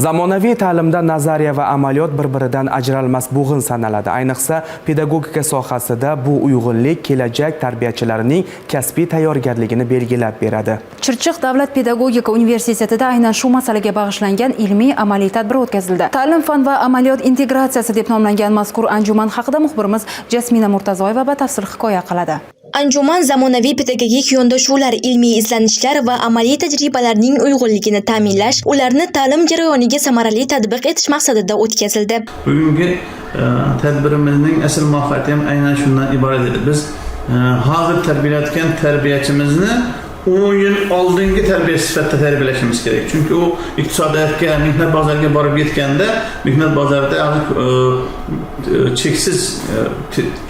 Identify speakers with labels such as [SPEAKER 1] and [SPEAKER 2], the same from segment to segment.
[SPEAKER 1] Zamonaviy ta'limda nazariya va amaliyot bir-biridan ajralmas bo'g'in sanaladi. Ayniqsa, pedagogika sohasida bu uyg'unlik kelajak tarbiyachilarining kasbiy tayyorgarligini belgilab beradi.
[SPEAKER 2] Chirchiq davlat pedagogika universitetida aynan shu masalaga bag'ishlangan ilmiy amaliy tadbir o'tkazildi. Ta'lim, fan va amaliyot integratsiyasi deb nomlangan mazkur anjuman haqida muxbirimiz Jasmina Murtazoyeva batafsil hikoya qiladi.
[SPEAKER 3] Anjuman zamonaviy pedagogik yondashuvlar, ilmiy izlanishlar va amaliy tajribalarning uyg'unligini ta'minlash, ularni ta'lim jarayoniga samarali tatbiq etish maqsadida o'tkazildi.
[SPEAKER 4] Bugungi tadbirimizning asl mohiyati ham aynan shundan iborat edi. Biz hozir tarbiyalayotgan tarbiyachimizni 10 yil oldingi tarbiyachi sifatida tarbiyalashimiz kerak. Chunki u iqtisodiyotga, mehnat bozoriga borib yetganda, mehnat bozorida hozir cheksiz,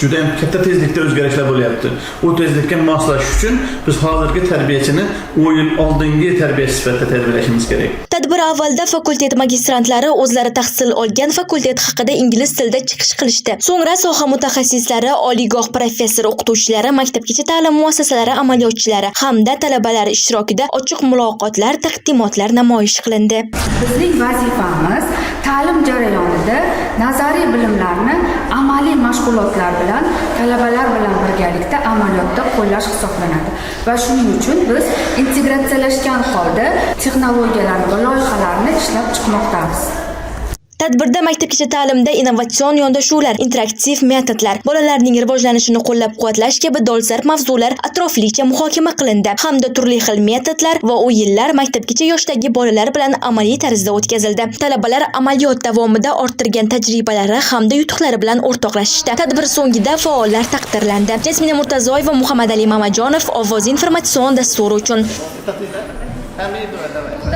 [SPEAKER 4] juda ham katta tezlikda o'zgarishlar bo'lyapti. U tezlikka moslashish uchun biz hozirgi tarbiyachini 10 yil oldingi tarbiyachi sifatida tarbiyalashimiz kerak.
[SPEAKER 3] Tadbir avvalda fakultet magistrantlari o'zlari tahsil olgan fakultet haqida ingliz tilida chiqish qilishdi. So'ngra soha mutaxassislari, oliygoh professor o'qituvchilari, maktabgacha ta'lim muassasalari amaliyotchilari hamda talabalar ishtirokida ochiq muloqotlar, taqdimotlar namoyish qilindi.
[SPEAKER 5] Bizning vazifamiz ta'lim jarayonida nazariy bilimlarni amaliy mashg'ulotlar bilan, talabalar bilan birgalikda amaliyotda qo'llash hisoblanadi va shuning uchun biz integratsiyalashgan holda texnologiyalarni va loyihalarni ishlab chiqmoqdamiz.
[SPEAKER 3] Tadbirda maktabgacha ta'limda innovatsion yondashuvlar, interaktiv metodlar, bolalarning rivojlanishini qo'llab-quvvatlash kabi dolzarb mavzular atroflicha muhokama qilindi hamda turli xil metodlar va o'yinlar maktabgacha yoshdagi bolalar bilan amaliy tarzda o'tkazildi. Talabalar amaliyot davomida orttirgan tajribalari hamda yutuqlari bilan o'rtoqlashishdi. Tadbir so'ngida faollar taqdirlandi. Jasmina Murtazoyeva, Muhammadali Mamajonov, Ovoz informatsion dasturi uchun.